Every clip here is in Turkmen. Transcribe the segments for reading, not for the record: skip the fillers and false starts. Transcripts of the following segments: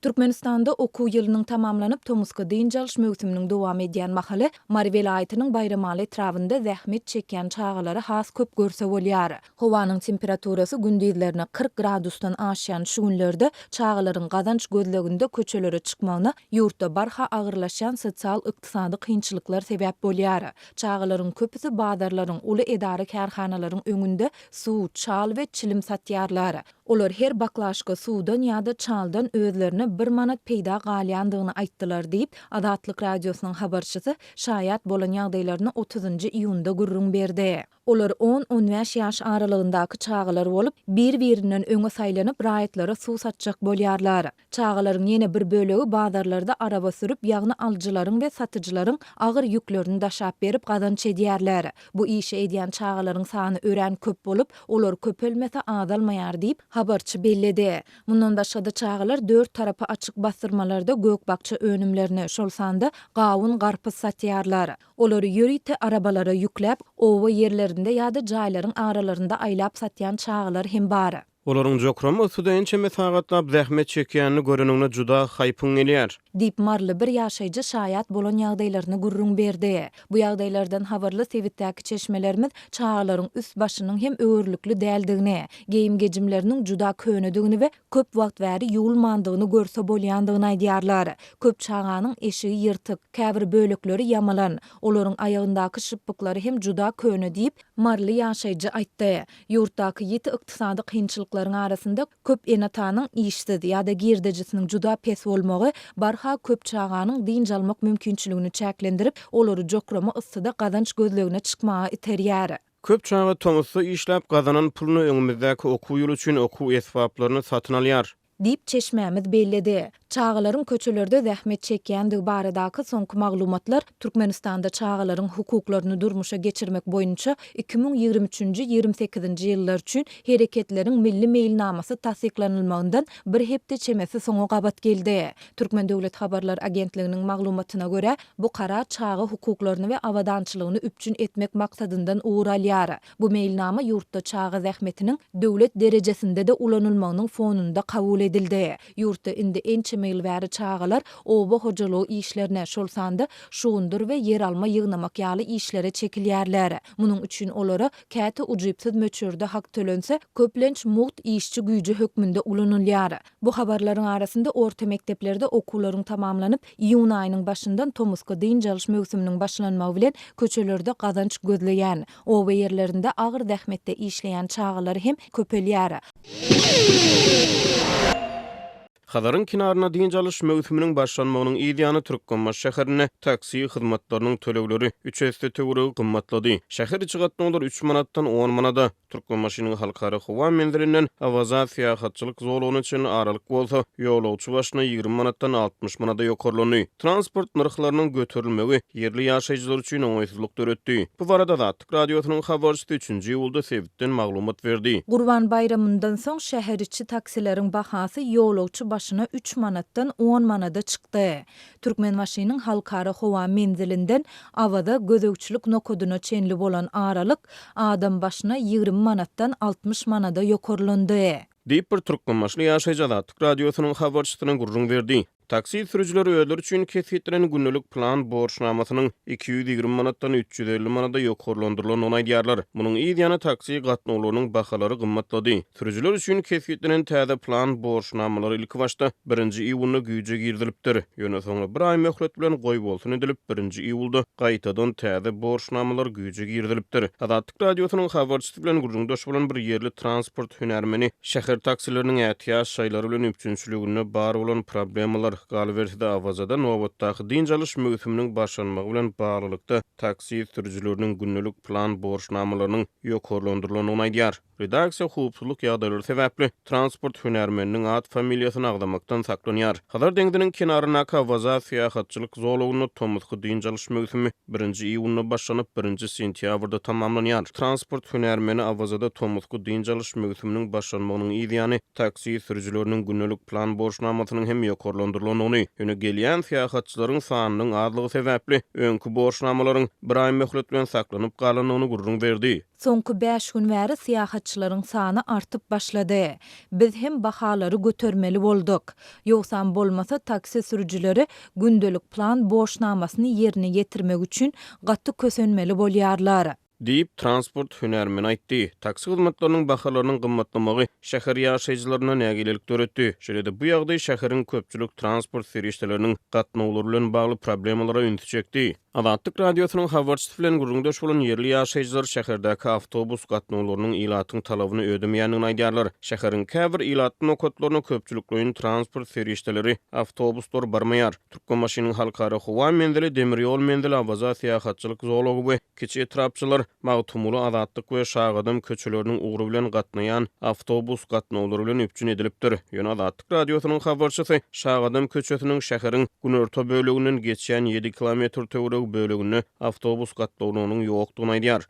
Türkmenistanda okuw ýylynyň tamamlanyp, tomusky dynç alyş möwsüminiň dowam edýän mahaly Mary welaýatynyň Baýramaly etrabynda zähmet çekýän çagalary has köp görse bolýar. Howanyň temperaturasy gündizlerine 40 gradusdan aşýan şu günlerde çagalaryň gazanç gözleginde köçelere çykmagyna ýurtda barha agyrlaşýan sosial-ykdysady kynçylyklar sebäp bolýar. Çagalaryň köpüsi bazarlaryň, uly edara-kärhanalaryň öňünde suw, çal we çilim satýarlar. Olar her baklaşka suwdan ýa-da çaldan özlerine bir manat peýda galýandygyny aýtdylar diýip, Azatlyk Radiosynyň habarçysy şaýat bolan ýagdaýlaryny otuzynjy iýunda gürrüň berdi. Olar on-on bäş ýaş aralygyndaky çagalar bolup, bir-birinden öňe saýlanyp, raýatlara suw satjak bolýarlar. Çagalaryň ýene bir bölegi bazarlarda araba sürüp, ýagny alyjylaryň we satyjylaryň agyr ýüklerini daşap berip gazanç edýärler. Bu işi edýän çagalaryň sany örän köp bolup, olar köpelmese azalmaýar diýip, habarçy belledi. Mundan başga-da çagalar dört tarapy açyk bassyrmalarda gök-bakja önümlerini, şol sanda gawun-garpyz satýarlar. Olary ýörite arabalara ýükläp, oba ýerlerinde ýa-da jaýlaryň aralarynda aýlap satýan çagalar hem bar. Olaryň jokrama yssyda ençeme sagatlap zähmet çekýänini göreniňde juda haýpyň gelýär. Diýip, maryly bir ýaşaýjy şaýat bolan ýagdaýlaryny gürrüň berdi. Bu ýagdaýlardan habarly sebitdäki çeşmelerimiz çagalaryň üst-başynyň hem öwerlikli däldigini, geýim-gejimleriniň juda könedigini we köp wagt bäri ýuwulmandygyny görse bolýandygyny aýdýarlar. Köp çaganyň eşigi ýyrtyk, käbir bölekleri ýamalan, olaryň aýagyndaky şypbyklary hem juda köne diýip, maryly ýaşaýjy aýtdy. Ýurtdaky ýiti ykdysady kynçylyklaryň arasynda köp ene-atanyň işsiz ýa-da girdejisiniň juda pes bolmagy barha köp çaganyň dynç almak mümkinçiligini çäklendirip, olary jokrama yssyda gazanç gözlegine çykmaga iterýär. Köp çaga tomusda işläp gazanan puluna öňümizdäki okuw ýyly üçin okuw esbaplaryny satyn alýar. Diýip, çeşmämiz belledi. Çagalaryň köçelerde zähmet çekýändigi baradaky soňky maglumatlar Türkmenistanda çagalaryň hukuklaryny durmuşa geçirmek boýunça 2023-nji, 28-nji ýyllar üçin Hereketleriň milli meýilnamasy tassyklanylmagyndan bir hepde çemesi soňa gabat geldi. Türkmen döwlet habarlar agentliginiň maglumatyna görä, bu karar çaga hukuklaryny we abadançylygyny üpjün etmek maksadyndan ugur alýar. Bu meýilnama ýurtda çaga zähmetiniň döwlet derejesinde-de ulanylmagynyň fonunda kabul edildi. Ýurtda indi ençeme ýyl bäri çagalar oba hojalygy işlerine, şol sanda şugundyr we ýeralma ýygnamak ýaly işlere çekilýärler. Munuň üçin olara käte ujypsyz möçberde hak tölense, köplenç mugt işçi güýji hökmünde ulanylýar. Bu habarlaryň arasynda orta mekdeplerde okuwlaryň tamamlanyp, iýun aýynyň başyndan tomusky dynç alyş möwsüminiň başlanmagy bilen köçelerde gazanç gözleýän, oba ýerlerinde agyr zähmetde işleýän çagalar hem köpelýär. Hazaryň kenarynda dynç alyş möwsüminiň başlanmagynyň yz ýany Türkmenbaşy şäherinde taksi hyzmatlarynyň tölegleri üç esse töweregi gymmatlady. Şäher içi gatnawlar üç manatdan on manada, Türkmenbaşynyň Halkara howa menzilinden Awaza syýahatçylyk zolagyna çenli aralyk bolsa, ýolagçy başyna 20 manatdan 60 manada ýokarlandy. Transport nyrhlarynyň göterilmegi ýerli ýaşaýjylar üçin oňaýsyzlyk döretdi. Bu barada Azatlyk Radiosynyň habarçysy üçünji iýulda sebitden maglumat berdi. Gurban baýramyndan soň şäheriçi taksileriň bahasy ýolagçy başyna üç manatdan on manada çykdy. Türkmenbaşynyň Halkara howa menzilinden Awaza gözegçilik nokadyna çenli bolan aralyk adam başyna 20 manatdan 60 manada ýokarlandy. Diýip, bir türkmenbaşyly ýaşaýjy Azatlyk Radiosynyň habarçysyna gürrüň berdi. Taksi sürüjileri özleri üçin kesgitlenen gündelik plan borçnamasynyň 220 manatdan 350 manada ýokarlandyrylandygyny aýdýarlar. Munuň yz ýany taksi gatnawlarynyň bahalary gymmatlady. Sürüjiler üçin kesgitlenen täze plan borçnamalary ilkibaşda birinji iýunda güýje girizilipdir. Ýöne soňra bir aý möhlet bilen goýbolsun edilip, birinji iýulda gaýtadan täze borçnamalar güýje girizilipdir. Azatlyk Radiosynyň habarçysy bilen gürrüňdeş bolan bir ýerli transport hünärmeni şäher taksileriniň ätiýaç şaýlary bilen üpjünçiliginde bar bolan problemalar, galyberse-de Awazada nobatdaky dynç alyş möwsüminiň başlanmagy bilen baglylykda taksi sürüjileriniň gündelik plan borçnamalarynyň ýokarlandyrylandygyny aýdýar. Redaksiýa howpsuzlyk ýagdaýlary sebäpli transport hünärmeniniň at-familiýasyny agzamakdan saklanýar. Hazar deňziniň kenaryndaky Awaza syýahatçylyk zolagynda tomusky dynç alyş möwsümi birinji iýunda başlanyp, birinji sentýabrda tamamlanýar. Transport hünärmeni Awazada tomusky dynç alyş möwsüminiň başlanmagynyň yz ýany taksi sürüjileriniň gündelik plan borçnamasynyň hem ýokarlandyrylan. ýokarlandyrylandygyny, ýöne gelýän syýahatçylaryň sanynyň azlygy sebäpli öňki borçnamalaryň bir aý möhlet bilen saklanyp galandygyny gürrüň berdi. Soňky bäş gün bäri syýahatçylaryň sany artyp başlady. Biz hem bahalary götermeli bolduk. Ýogsam bolmasa taksi sürüjileri gündelik plan borçnamasyny ýerine ýetirmek üçin gaty kösenmeli bolýarlar. Diýip, transport hünärmeni aýtdy. Taksi hyzmatlarynyň bahalarynyň gymmatlamagy şäher ýaşaýjylarynda nägilelik döretdi. Şeýle-de bu ýagdaý şäheriň köpçülik transport serişdeleriniň gatnawlary bilen bagly problemalara ünsi çekdi. Azatlyk Radiosynyň habarçysy bilen gürrüňdeş bolan ýerli ýaşaýjylar şäherdäki awtobus gatnawlarynyň ilatyň talabyny ödemeýändigini aýdýarlar. Şäheriň käbir ilatly nokatlaryna köpçülikleýin transport serişdeleri, awtobuslar barmaýar. Türkmenbaşynyň Halkara howa menzili, demir ýol menzili, Awaza syýahatçylyk zolagy we kiçi etrapçalar, Magtymguly, Azatlyk we Şagadam köçeleriniň ugry bilen gatnaýan awtobus gatnawlary bilen üpjün edilipdir. Ýöne Azatlyk Radiosynyň habarçysy Şagadam köçesiniň şäheriň günorta böleginden geçýän ýedi kilometr töweregi böleginde awtobus gatnawlarynyň ýokdugyny aýdýar.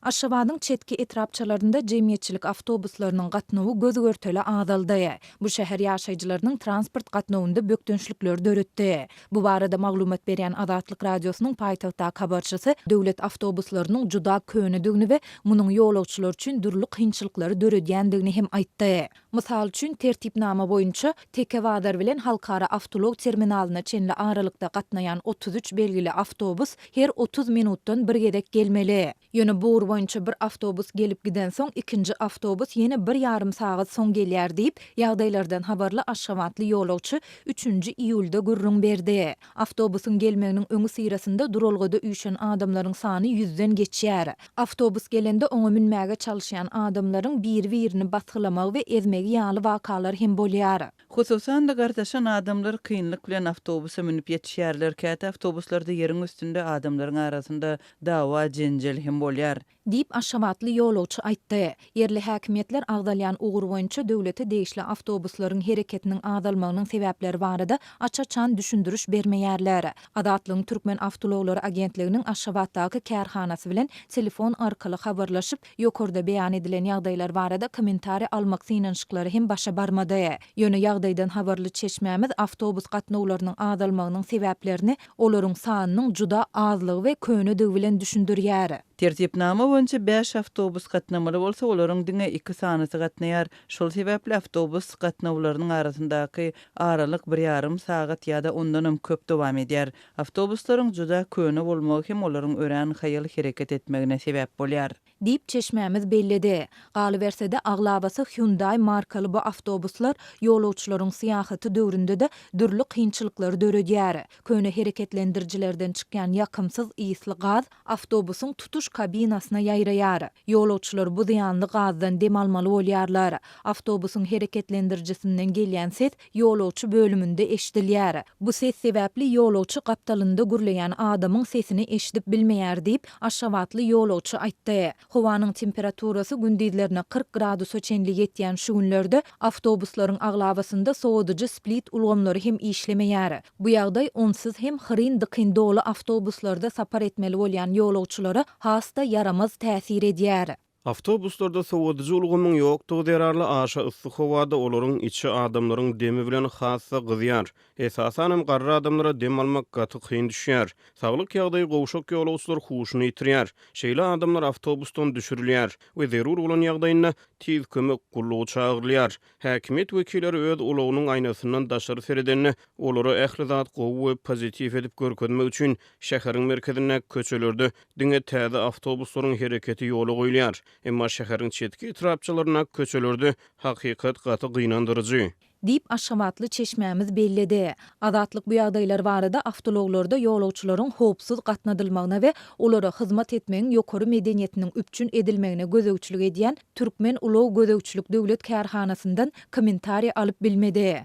Aşgabadyň çetki etrapçalarynda jemgyýetçilik awtobuslarynyň gatnawy göz-görtele azaldy. Bu şäher ýaşaýjylarynyň transport gatnawynda bökdençlikleri döretdi. Bu barada maglumat berýän Azatlyk Radiosynyň paýtagtdaky habarçysy döwlet awtobuslarynyň juda könedigini we munuň ýolagçylar üçin dürli kynçylyklary döredýändigini hem aýtdy. Mysal üçin, tertipnama boýunça, Teke bazar bilen Halkara awtoulag terminalyna çenli aralykda gatnaýan 33 belgili awtobus her 30 minutdan bir gezek gelmeli. Ýöne bu ugur boýunça bir awtobus gelip gidensoň, ikinji awtobus ýene bir ýarym sagat soň gelýär diýip, ýagdaýlardan habarly aşgabatly ýolagçy üçünji iýulda gürrüň berdi. Awtobusyň gelmeginiň öňüsyrasynda duralgada üýşen adamlaryň sany ýüzden geçýär. Awtobus gelende oňa münmäge çalyşýan adamlaryň biri-birini basgylamagy we ezmegi ýaly wakalar hem bolýar. Hususan-da, gartaşan adamlar kynlyk bilen awtobusa münüp ýetişýärler. Käte awtobuslarda ýeriň üstünde adamlaryň arasynda dawa-jenjel hem bolýar. Diýip, aşgabatly ýolagçy aýtdy. Ýerli häkimiýetler agzalýan ugur boýunça döwlete degişli awtobuslaryň hereketiniň azalmagynyň sebäpleri barada aç-açan düşündiriş bermeýärler. Azatlygyň Türkmen awtoulaglary agentliginiň Aşgabatdaky kärhanasy bilen telefon arkaly habarlaşyp, ýokarda beýan edilen ýagdaýlar barada kommentariý almak synanyşyklary hem başa barmady. Ýöne ýagdaýdan habarly çeşmämiz awtobus gatnawlarynyň azalmagynyň sebäplerini olaryň sanynyň juda azlygy we könedigi bilen düşündirýär. Tertipnama boýunça bäş awtobus gatnamaly bolsa, olaryň diňe iki sanysy gatnaýar. Şol sebäpli awtobus gatnawlarynyň arasyndaky aralyk bir ýarym sagat ýa-da ondanam köp dowam edýär. Awtobuslaryň juda köne bolmagy hem olaryň örän haýal hereket etmegine sebäp bolýar. Diýip, çeşmämiz belledi. Galyberse-de, aglabasy Hyundai markaly bu awtobuslar ýolagçylaryň syýahaty döwründe-de dürli kynçylyklary döredýär. Köne hereketlendirijilerden çykýan ýakymsyz ysly gaz awtobusyň tutuş kabinasyna ýaýraýar. Ýolagçylar bu zyýanly gazdan dem almaly bolýarlar. Awtobusyň hereketlendirijisinden gelýän ses ýolagçy bölüminde eşidilýär. Bu ses sebäpli ýolagçy gapdalynda gürleýän adamyň sesini eşidip bilmeýär diýip, aşgabatly ýolagçy aýtdy. Howanyň temperaturasy gündizlerine 40 gradusa çenli ýetýän şu günlerde awtobuslaryň aglabasynda sowadyjy split ulgamlary hem işlemeýär. Bu ýagdaý onsuz hem hyryn-dykyn doly awtobuslarda sapar etmeli bolýan ýolagçylara has-da ýaramaz täsir edýär. Awtobuslarda sowadyjy ulgamyň ýokdugy zerarly aşa yssy howada olaryň içi adamlaryň demi bilen has-da gyzýar. Esasanam garry adamlara dem almak gaty kyn düşýär. Saglyk ýagdaýy gowşak ýolagçylar huşuny ýitirýär. Şeýle adamlar awtobusdan düşürilýär we zerur bolan ýagdaýynda Tiz kömek gullugy çagyrylýar. Häkimiýet wekilleri öz ulagynyň aýnasyndan daşary seredende, olara ähli zat gowy we pozitiw edip görkezmek üçin şäheriň merkezindäki köçelerde diňe täze awtobuslaryň hereketi ýola goýulýar. Emma şäheriň çetki etrapçalaryndaky köçelerde hakykat gaty gynandyryjy. Diýip, aşgabatly çeşmämiz belledi. Azatlyk bu ýagdaýlar barada awtoulaglarda ýolagçylaryň howpsuz gatnadylmagyna we olara hyzmat etmegiň ýokary medeniýetiniň üpjün edilmegine gözegçilik edýän Türkmen ulag gözegçilik döwlet kärhanasyndan kommentariý alyp bilmedi.